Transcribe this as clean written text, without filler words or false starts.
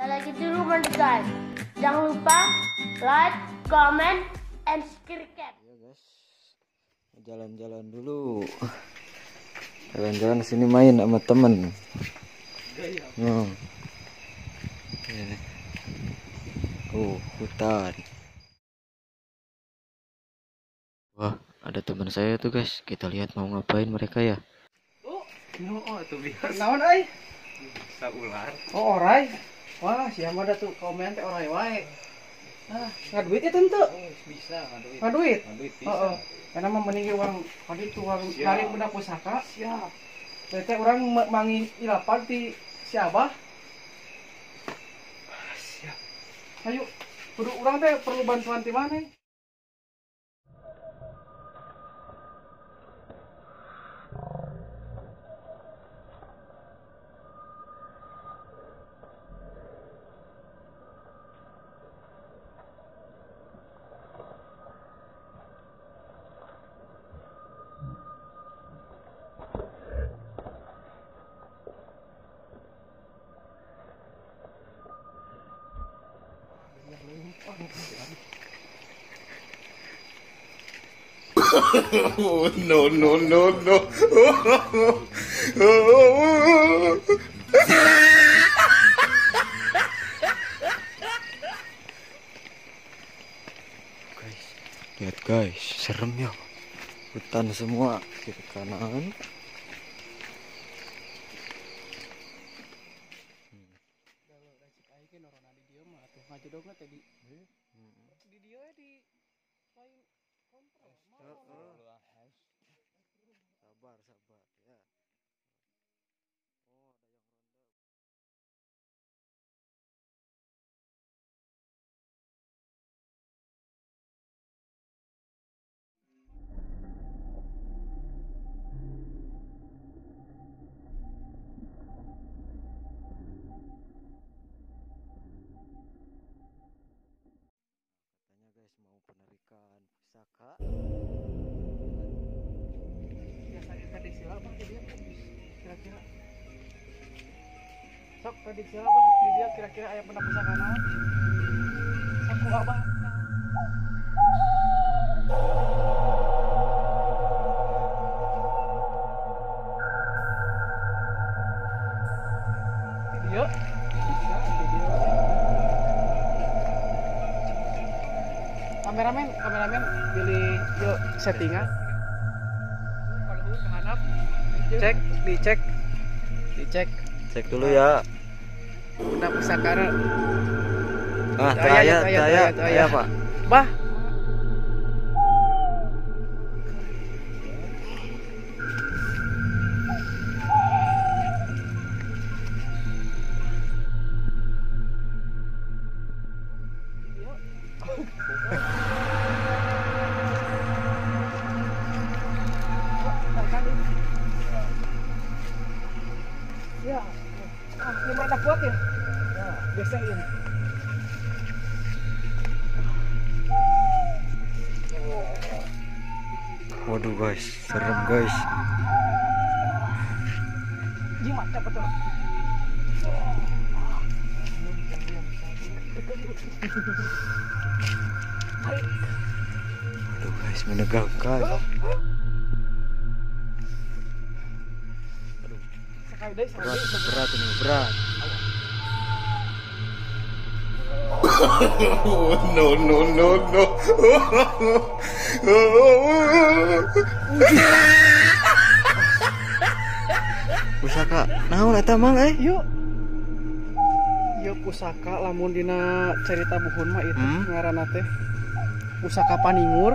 Saya lagi di rumah guys. Jangan lupa like, comment, and subscribe. Ya guys, jalan-jalan dulu. Jalan-jalan sini main sama temen. Oh, hutan. Wah, ada teman saya tuh guys. Kita lihat mau ngapain mereka ya. Oh, tuh biasa. Naon euy? Bisa ular. Oh, orai. Wah, siapa ada tuh komen teh orai wae. Ah, ngaduit ya tentu. Oh, bisa ngaduit. Ngaduit? Ngaduit bisa. Heeh. Karena mah mending urang kadi tuh urang narik benda pusaka. Siap. Teh urang mangi ilapan ti si Abah. Siap. Ayo, kudu urang teh perlu bantuan ti mana? Oh, no, no, no, no. Guys, lihat guys, serem ya. Hutan semua, kiri kanan. Sabar, sabar ya. Oh, ada yang ronda. Katanya guys mau penarikan pusaka. Prediksi apa dia kira-kira? Sok prediksi apa dia kira-kira aya benda pusaka naon? Sok ku abah. Video? Bisa video. Kameramen, kameramen pilih yuk settingan. Cek, dicek, dicek, cek dulu ya. Benda pusaka. Ah, taya, Pak. Bah. Ya, ah, ini mereka kuat ya? Ya, biasain. Waduh guys, serem guys. Jimat cepet tuh. Waduh guys, menegangkan. Berat, berat ini, berat. Oh, no, no, no, no. Pusaka, naon eta mang euy? Yuk. Yuk pusaka lamun dina cerita buhun mah itu ngaranna teh. Pusaka Paningur.